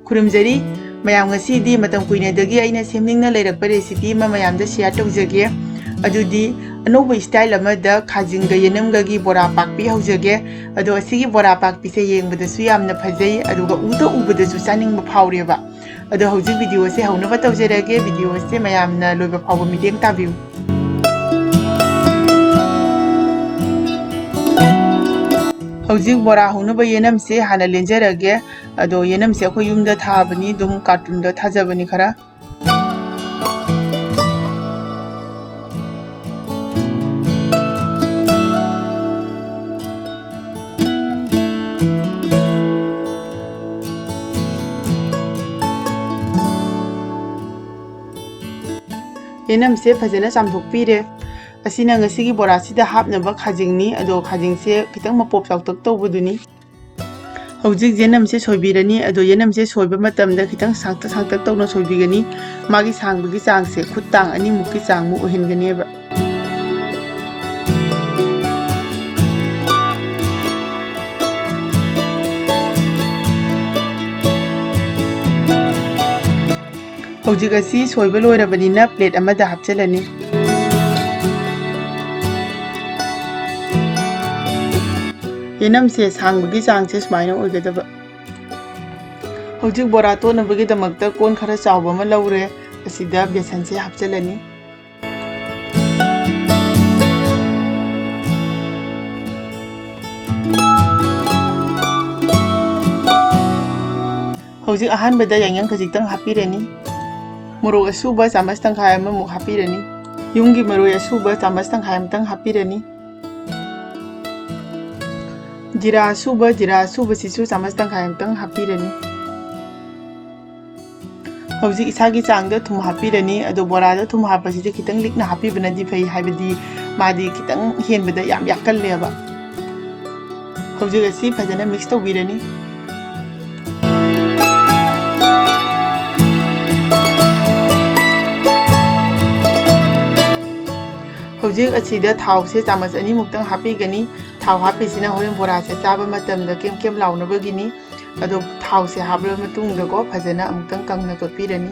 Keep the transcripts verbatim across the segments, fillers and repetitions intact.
ꯈꯨꯔꯨꯝꯖꯔꯤ ꯃꯌꯥꯝ, ꯉꯁꯤꯗꯤ ꯃꯇꯝ ꯀꯨꯏꯅꯗꯒꯤ ꯑꯩꯅ ꯁꯦꯝꯅꯤꯡꯅ ꯂꯩꯔꯛꯄ recipe ꯑꯃ ꯃꯌꯥꯝꯗ share ꯇꯧꯖꯒꯦ꯫ ꯑꯗꯨꯗꯤ ꯑꯅꯧꯕ style ꯑꯃꯗ ꯈꯥꯖꯤꯡꯒ ꯌꯦꯅꯝꯒꯒꯤ ꯕꯣꯔꯥ ꯄꯥꯛꯄꯤ ꯍꯧꯖꯒꯦ꯫ ꯑꯗꯣ ꯑꯁꯤꯒꯤ ꯕꯣꯔꯥ ꯄꯥꯛꯄꯤꯁꯦ ꯌꯦꯡꯕꯗꯁꯨ ꯌꯥꯝꯅ ꯐꯖꯩ, ꯑꯗꯨꯒ ꯎꯗ ꯎꯕꯗꯁꯨ ꯆꯥꯅꯤꯡꯕ ꯐꯥꯎꯔꯦꯕ꯫ ꯑꯗꯣ ꯍꯧꯖꯤꯛ video ꯁꯦ ꯍꯧꯅꯕ ꯇꯧꯖꯔꯒꯦ꯫ Video ꯁꯦ ꯃꯌꯥꯝꯅ ꯂꯣꯏꯕ ꯐꯥꯎꯕ ꯃꯤꯠꯌꯦꯡ ꯇꯥꯕꯤꯌꯨ꯫ ꯍꯧꯖꯤꯛ ꯕꯣꯔꯥ ꯍꯧꯅꯕ ꯌꯦꯅꯝꯁꯦ ꯍꯥꯟꯅ ꯂꯦꯟꯖꯔꯒꯦ꯫ ꯑꯗꯣ ꯌꯦꯅꯝꯁꯦ ꯑꯩꯈꯣꯏ ꯌꯨꯝꯗ ꯊꯥꯕꯅꯤ, ꯑꯗꯨꯝ carton ꯗ ꯊꯥꯖꯕꯅꯤ ꯈꯔ꯫ ꯌꯦꯅꯝꯁꯦ ꯐꯖꯅ ꯆꯥꯝꯊꯣꯛꯄꯤꯔꯦ꯫ ꯑꯁꯤꯅ ꯉꯁꯤꯒꯤ ꯕꯣꯔꯥꯁꯤꯗ ꯍꯥꯞꯅꯕ ꯈꯥꯖꯤꯡꯅꯤ꯫ ꯑꯗꯣ ꯈꯥꯖꯤꯡꯁꯦ ꯈꯤꯇꯪ ꯃꯄꯣꯞ ꯆꯥꯎꯇꯛ ꯇꯧꯕꯗꯨꯅꯤ꯫ ꯍꯧꯖꯤꯛ ꯌꯦꯅꯝꯁꯦ ꯁꯣꯏꯕꯤꯔꯅꯤ꯫ ꯑꯗꯣ ꯌꯦꯅꯝꯁꯦ ꯁꯣꯏꯕ ꯃꯇꯝꯗ ꯈꯤꯇꯪ ꯁꯥꯡꯇꯛ ꯁꯥꯡꯇꯛ ꯇꯧꯅ ꯁꯣꯏꯕꯤꯒꯅꯤ꯫ ꯃꯥꯒꯤ ꯁꯥꯡꯕꯒꯤ ꯆꯥꯡꯁꯦ ꯈꯨꯠ ꯇꯥꯡ ꯑꯅꯤꯃꯨꯛꯀꯤ ꯆꯥꯡꯃꯨꯛ ꯑꯣꯏꯍꯟꯒꯅꯦꯕ꯫ ꯍꯧꯖꯤꯛ ꯑꯁꯤ ꯁꯣꯏꯕ ꯂꯣꯏꯔꯕꯅꯤꯅ plate ꯑꯃꯗ ꯍꯥꯞꯆꯤꯜꯂꯅꯤ꯫ ꯌꯦꯅꯝꯁꯦ ꯁꯥꯡꯕꯒꯤ ꯆꯥꯡꯁꯦ ꯁꯨꯃꯥꯏꯅ ꯑꯣꯏꯒꯗꯕ꯫ ꯍꯧꯖꯤꯛ ꯕꯣꯔꯥ ꯇꯣꯠꯅꯕꯒꯤꯗꯃꯛꯇ ꯀꯣꯟ ꯈꯔ ꯆꯥꯎꯕ ꯑꯃ ꯂꯧꯔꯦ꯫ ꯑꯁꯤꯗ ꯕꯦꯁꯟꯁꯦ ꯍꯥꯞꯆꯤꯜꯂꯅꯤ꯫ ꯍꯧꯖꯤꯛ ꯑꯍꯥꯟꯕꯗ ꯌꯥꯏꯉꯪ ꯈꯖꯤꯛꯇꯪ ꯍꯥꯞꯄꯤꯔꯅꯤ꯫ ꯃꯣꯔꯣꯛ ꯑꯁꯨꯕ ꯆꯥꯃꯁ ꯇꯪꯈꯥꯏ ꯑꯃꯃꯨꯛ ꯍꯥꯞꯄꯤꯔꯅꯤ꯫ ꯌꯨꯝꯒꯤ ꯃꯔꯣꯏ ꯑꯁꯨꯕ ꯆꯥꯃꯁ ꯇꯪꯈꯥꯏ ꯑꯃꯇꯪ ꯍꯥꯞꯄꯤꯔꯅꯤ꯫ ꯖꯤꯔꯥ ꯑꯁꯨꯕ, ꯖꯤꯔꯥ ꯑꯁꯨꯕꯁꯤꯁꯨ ꯆꯥꯃꯁ ꯇꯪꯈꯥꯏ ꯑꯃꯇꯪ ꯍꯥꯞꯄꯤꯔꯅꯤ꯫ ꯍꯧꯖꯤꯛ ꯏꯁꯥꯒꯤ ꯆꯥꯡꯗ ꯊꯨꯝ ꯍꯥꯞꯄꯤꯔꯅꯤ꯫ ꯑꯗꯣ ꯕꯣꯔꯥꯗ ꯊꯨꯝ ꯍꯥꯞꯄꯁꯤꯗꯤ ꯈꯤꯇꯪ ꯂꯤꯛꯅ ꯍꯥꯞꯄꯤꯕꯅꯗꯤ ꯐꯩ, ꯍꯥꯏꯕꯗꯤ ꯃꯥꯗꯤ ꯈꯤꯇꯪ ꯍꯦꯟꯕꯗ ꯌꯥꯝ ꯌꯥꯛꯀꯜꯂꯦꯕ꯫ ꯍꯧꯖꯤꯛ ꯑꯁꯤ ꯐꯖꯅ mix ꯇꯧꯕꯤꯔꯅꯤ꯫ ꯍꯧꯖꯤꯛ ꯑꯁꯤꯗ ꯊꯥꯎꯁꯦ ꯆꯥꯃꯁ ꯑꯅꯤꯃꯨꯛꯇꯪ ꯍꯥꯞꯄꯤꯒꯅꯤ꯫ ꯊꯥꯎ ꯍꯥꯞꯄꯤꯁꯤꯅ ꯍꯣꯔꯦꯟ ꯕꯣꯔꯥꯁꯦ ꯆꯥꯕ ꯃꯇꯝꯗ ꯀꯦꯝ ꯀꯦꯝ ꯂꯥꯎꯅꯕꯒꯤꯅꯤ꯫ ꯑꯗꯣ ꯊꯥꯎꯁꯦ ꯍꯥꯞꯂꯕ ꯃꯇꯨꯡꯗꯀꯣ, ꯐꯖꯅ ꯑꯃꯨꯛꯇꯪ ꯀꯪꯅ ꯇꯣꯠꯄꯤꯔꯅꯤ꯫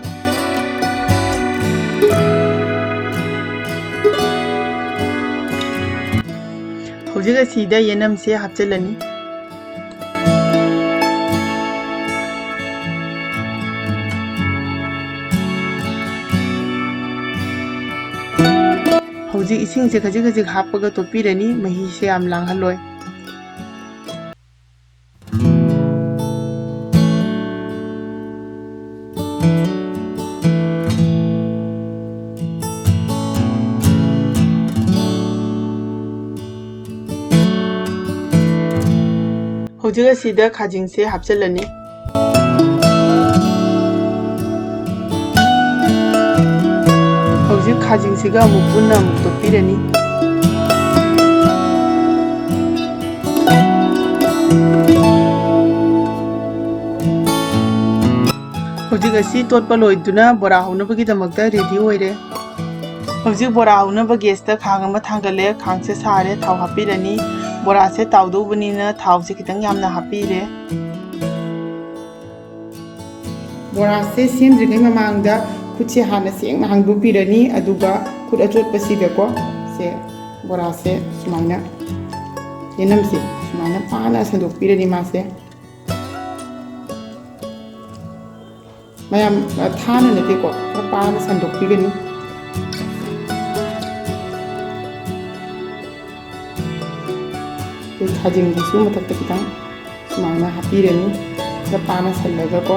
ꯍꯧꯖꯤꯛ ꯑꯁꯤꯗ ꯌꯦꯅꯝꯁꯦ ꯍꯥꯞꯆꯤꯜꯂꯅꯤ꯫ ꯍꯧꯖꯤꯛ ꯏꯁꯤꯡꯁꯦ ꯈꯖꯤꯛ ꯈꯖꯤꯛ ꯍꯥꯞꯄꯒ ꯇꯣꯠꯄꯤꯔꯅꯤ, ꯃꯍꯤꯁꯦ ꯌꯥꯝ ꯂꯥꯡꯍꯜꯂꯣꯏ꯫ ꯍꯧꯖꯤꯛ ꯑꯁꯤꯗ ꯈꯥꯖꯤꯡꯁꯦ ꯍꯥꯞꯆꯤꯜꯂꯅꯤ꯫ ꯍꯧꯖꯤꯛ ꯈꯥꯖꯤꯡꯁꯤꯒ ꯑꯃꯨꯛ ꯄꯨꯟꯅ ꯑꯃꯨꯛ ꯇꯣꯠꯄꯤꯔꯅꯤ꯫ ꯍꯧꯖꯤꯛ ꯑꯁꯤ ꯇꯣꯠꯄ ꯂꯣꯏꯗꯨꯅ ꯕꯣꯔꯥ ꯍꯧꯅꯕꯒꯤꯗꯃꯛꯇ ꯔꯦꯗꯤ ꯑꯣꯏꯔꯦ꯫ ꯍꯧꯖꯤꯛ ꯕꯣꯔꯥ ꯍꯧꯅꯕ ꯒꯦꯁꯇ ꯈꯥꯡ ꯑꯃ ꯊꯥꯡꯒꯠꯂꯦ꯫ ꯈꯥꯡꯁꯦ ꯁꯥꯔꯦ, ꯊꯥꯎ ꯍꯥꯞꯄꯤꯔꯅꯤ꯫ ꯕꯣꯔꯥꯁꯦ ꯇꯥꯎꯗꯧꯕꯅꯤꯅ ꯊꯥꯎꯁꯦ ꯈꯤꯇꯪ ꯌꯥꯝꯅ ꯍꯥꯞꯄꯤꯔꯦ꯫ ꯕꯣꯔꯥꯁꯦ ꯁꯦꯝꯗ꯭ꯔꯤꯉꯩ ꯃꯃꯥꯡꯗ ꯈꯨꯠꯁꯦ ꯍꯥꯟꯅ ꯁꯦꯡꯅ ꯍꯥꯡꯗꯣꯛꯄꯤꯔꯅꯤ꯫ ꯑꯗꯨꯒ ꯈꯨꯠ ꯑꯆꯣꯠꯄꯁꯤꯗꯀꯣ, ꯁꯦ, ꯕꯣꯔꯥꯁꯦ ꯁꯨꯃꯥꯏꯅ, ꯌꯦꯅꯝꯁꯦ ꯁꯨꯃꯥꯏꯅ ꯄꯥꯅ ꯁꯟꯗꯣꯛꯄꯤꯔꯅꯤ ꯃꯥꯁꯦ꯫ ꯃꯌꯥꯝ, ꯑ, ꯊꯥꯅ ꯅꯠꯇꯦꯀꯣ, ꯈꯔ ꯄꯥꯅ ꯁꯟꯗꯣꯛꯄꯤꯒꯅꯤ꯫ ꯑꯩꯈꯣꯏ ꯈꯥꯖꯤꯡꯗꯨꯁꯨ ꯃꯊꯛꯇ ꯈꯤꯇꯪ ꯁꯨꯃꯥꯏꯅ ꯍꯥꯞꯄꯤꯔꯅꯤ, ꯈꯔ ꯄꯥꯅ ꯁꯜꯂꯒꯀꯣ꯫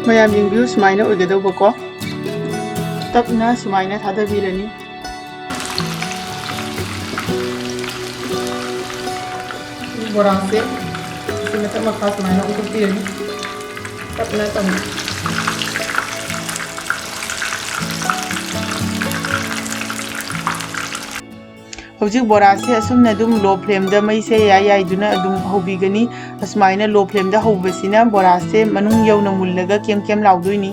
ꯃꯌꯥꯝ ꯌꯦꯡꯕꯤꯌꯨ, ꯁꯨꯃꯥꯏꯅ ꯑꯣꯏꯒꯗꯧꯕꯀꯣ꯫ ꯇꯞꯅ ꯁꯨꯃꯥꯏꯅ ꯊꯥꯗꯕꯤꯔꯅꯤ꯫ ꯕꯣꯔꯥꯁꯦ ꯁꯤ ꯃꯊꯛ ꯃꯈꯥ ꯁꯨꯃꯥꯏꯅ ꯑꯣꯟꯊꯣꯛꯄꯤꯔꯅꯤ, ꯇꯞꯅ ꯇꯞꯅ꯫ ꯍꯧꯖꯤꯛ ꯕꯣꯔꯥꯁꯦ ꯑꯁꯨꯝꯅ ꯑꯗꯨꯝ ꯂꯣ ꯐ꯭ꯂꯦꯝꯗ ꯃꯩꯁꯦ ꯌꯥꯏ ꯌꯥꯏꯗꯨꯅ ꯑꯗꯨꯝ ꯍꯧꯕꯤꯒꯅꯤ꯫ ꯑꯁꯨꯃꯥꯏꯅ ꯂꯣ ꯐ꯭ꯂꯦꯝꯗ ꯍꯧꯕꯁꯤꯅ ꯕꯣꯔꯥꯁꯦ ꯃꯅꯨꯡ ꯌꯧꯅ ꯃꯨꯜꯂꯒ ꯀꯦꯝ ꯀꯦꯝ ꯂꯥꯎꯗꯣꯏꯅꯤ꯫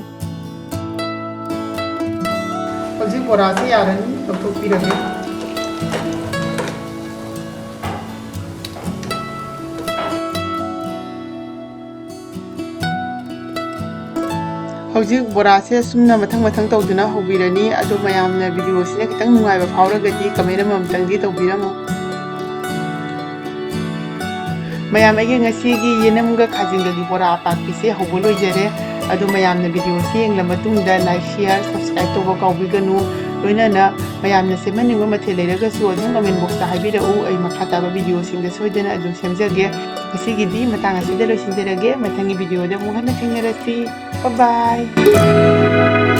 ꯍꯧꯖꯤꯛ ꯕꯣꯔꯥꯁꯦ ꯌꯥꯔꯅꯤ, ꯂꯧꯊꯣꯛꯄꯤꯔꯒꯦ꯫ ꯍꯧꯖꯤꯛ ꯕꯣꯔꯥꯁꯦ ꯁꯨꯝꯅ ꯃꯊꯪ ꯃꯊꯪ ꯇꯧꯗꯨꯅ ꯍꯧꯕꯤꯔꯅꯤ꯫ ꯑꯗꯣ ꯃꯌꯥꯝꯅ ꯚꯤꯗꯤꯑꯣꯁꯤꯅ ꯈꯤꯇꯪ ꯅꯨꯡꯉꯥꯏꯕ ꯐꯥꯎꯔꯒꯗꯤ comment ꯑꯃꯃꯝꯇꯪꯗꯤ ꯇꯧꯕꯤꯔꯝꯃꯣ꯫ ꯃꯌꯥꯝ, ꯑꯩꯒꯤ ꯉꯁꯤꯒꯤ ꯌꯦꯅꯝꯒ ꯈꯥꯖꯤꯡꯒꯒꯤ ꯕꯣꯔꯥ ꯑꯄꯥꯛꯄꯤꯁꯦ ꯍꯧꯕ ꯂꯣꯏꯖꯔꯦ꯫ ꯑꯗꯣ ꯃꯌꯥꯝꯅ ꯚꯤꯗꯤꯑꯣꯁꯤ ꯌꯦꯡꯂ ꯃꯇꯨꯡꯗ like, share, subscribe ꯇꯧꯕ ꯀꯥꯎꯕꯤꯒꯅꯨ꯫ ꯂꯣꯏꯅꯅ ꯃꯌꯥꯝꯅ ꯁꯦꯝꯍꯟꯅꯤꯡꯕ ꯃꯊꯦꯜ ꯂꯩꯔꯒꯁꯨ ꯑꯗꯨꯝ comment boxꯇ ꯍꯥꯏꯕꯤꯔꯛꯎ꯫ ꯑꯩ ꯃꯈꯥ ꯇꯥꯕ ꯚꯤꯗꯤꯑꯣꯁꯤꯡꯗ ꯁꯣꯏꯗꯅ ꯑꯗꯨꯝ ꯁꯦꯝꯖꯒꯦ꯫ ꯉꯁꯤꯒꯤꯗꯤ ꯃꯇꯥꯡ ꯑꯁꯤꯗ ꯂꯣꯏꯁꯤꯟꯖꯔꯒꯦ꯫ ꯃꯊꯪꯒꯤ ꯚꯤꯗꯤꯑꯣꯗ ꯑꯃꯨꯛ ꯍꯟꯅ ꯊꯦꯡꯅꯔꯁꯤ꯫ Bye bye꯫